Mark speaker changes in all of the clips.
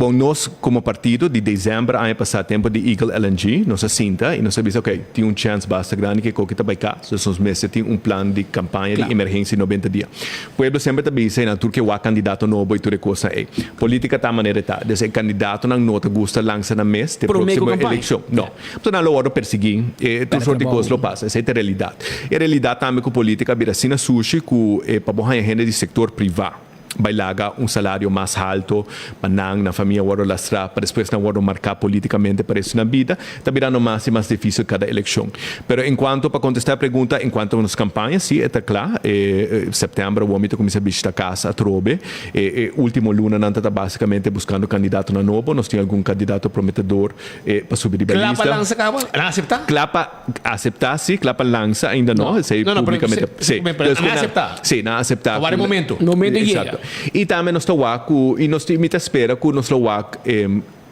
Speaker 1: Bon, nos como partido di december aña pasa, tempo di Eagle LNG, nos a sinta y nos a bisa, ok, tin un chance basta grandi cu esaki ta bay cas, dus nos mester tin un plan di campaña di emergencia 90 dia. Pueblo semper ta bisa na tur ke wak candidato nobo y tur e cos ey. Politica ta manera ta. Dus e candidatonan no ta gusta lansa nan mes te
Speaker 2: Prome
Speaker 1: proximo
Speaker 2: campaña.
Speaker 1: Eleccion. No. So nan lo wordo persegui, tur soort di cos lo pasa. Esey ta realidad. E realidad tambe cu politica bira asina sushi cu pa bo haya hende di sector priva bay laga un salario mas halto pa nan, nan famia wordo lastra, pa despues nan wordo marca politicamente pa resto nan bida, ta birando mas y mas dificil cada eleccion. Pero en cuanto pa contesta e pregunta, en cuanto nos campaña, si, e ta cla. September awor mi ta cuminsa bishita cas atrobe. E ultimo lunanan ta basicamente buscando candidatonan nobo. Nos tin algun candidato prometedor pa subi riba
Speaker 2: Cla pa
Speaker 1: lista.
Speaker 2: Lansa caba? Nan acepta?
Speaker 1: Cla pa acepta, si. Cla pa lansa ainda no.
Speaker 2: No.
Speaker 1: Esey
Speaker 2: No, no, pero
Speaker 1: publicamente.
Speaker 2: si,
Speaker 1: Si.
Speaker 2: pero
Speaker 1: Dus
Speaker 2: nan
Speaker 1: cu nan
Speaker 2: acepta.
Speaker 1: Si, nan acepta.
Speaker 2: Ta wak e momento.
Speaker 3: Momento yega.
Speaker 1: Exacto. Y tambe nos ta wak cu, y nos mi ta spera cu nos lo wak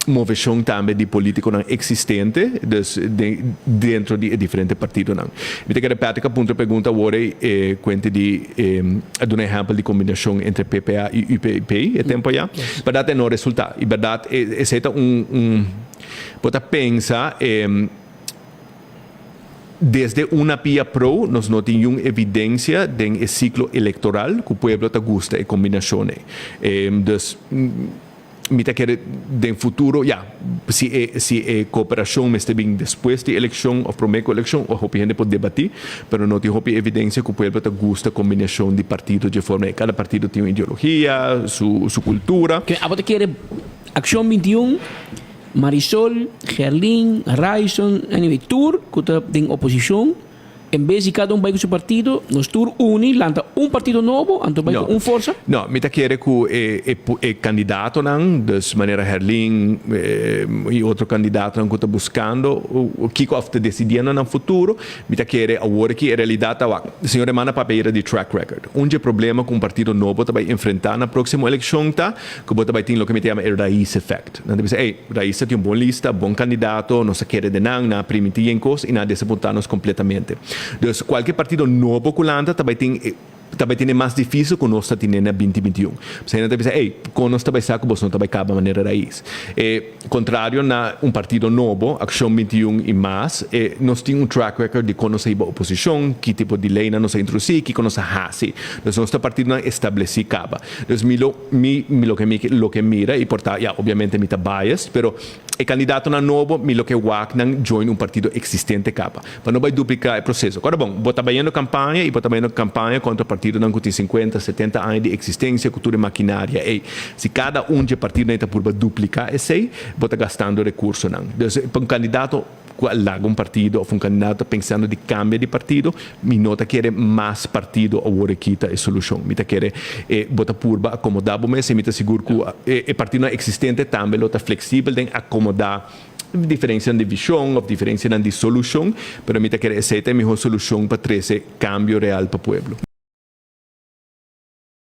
Speaker 1: movecion tambe di politiconan existente, dus den dentro di e diferente partidonan. Mi ta kere Patrick a puntra pregunta awor ey cuente di a duna ehempel di combinacion entre PPA y UPP e tempo aya. Berdad e no resulta y berdad esey ta un un bo ta pensa desde una pia pro nos no tin yun evidencia den e ciclo electoral cu pueblo ta gusta e combinacion ey. Dus mi ta kere den futuro, ya, si e cooperacion mester bin despues di eleccion of prome cu eleccion, of hopi hende por debati, pero no tin hopi evidencia cu pueblo ta gusta combinacion di partido dje forma ey. Cada partido tin un ideologia, su cultura.
Speaker 3: Ke abo ta kere Accion 21, Marisol, Gerlin, Ryson, anyway, tur cu ta den oposicion, en bes di cada un bay cu su partido, nos tur uni, lanta un partido nobo, anto bay
Speaker 1: No.
Speaker 3: cu un forsa?
Speaker 1: No, mi ta kere cu e candidatonan, dus manera Gerlin y otro candidatonan cu ta buscando kico of ta decidiendo nan futuro, mi ta kere awor aki e realidad ta wak. Señor Eman a papia yera di track record. Un dje problema cu un partido nobo ta bay enfrenta na proximo eleccion ta cu bo ta bay tin loke mi ta yama e Raiz effect. Nan ta bisa, ey, Raiz ta tin un bon lista, bon candidato, nos a kere den nan, nan a primiti yen cos y nan a desapunta nos completamente. Dus cualkier partido nobo cu lanta ta bay tin ta bay tene mas dificil cu nos ta tine na 2021. Pasobra nan ta bisa, ey, con nos ta bay sa cu bos no ta bay caba manera Raiz? E contrario na un partido nobo, Accion 21 y mas, e nos tin un track record di con nos a hiba oposicion, ki tipo di leynan nos a introduci, kico nos a haci. Dus nos ta partidonan estableci caba. Dus mi lo mi loke mi loke mira y por ta ya obviamente mi ta biased, pero e candidatonan nobo mi loke wak nan join un partido existente caba pa no bay duplica e proceso. Ora bon, bo ta bayendo campaña y bo ta bayendo campaña contra partidonan cu tin 50, 70 aña di existencia cu tur e maquinaria ey. Si cada un dje partidonan ta purba duplica esey, bo ta gastando recursonan. Dus pa un candidato cu a laga un partido of un candidato ta pensando di cambia di partido, mi no ta kere mas partido awor aki ta e solucion. Mi ta kere e bo ta purba acomoda bo mes y mi ta sigur cu e partidonan existente tambe lo ta flexibel den acomoda diferencianan di vision of diferencianan di solucion, pero mi ta kere esey ta e miho solucion pa trece cambio real pa pueblo.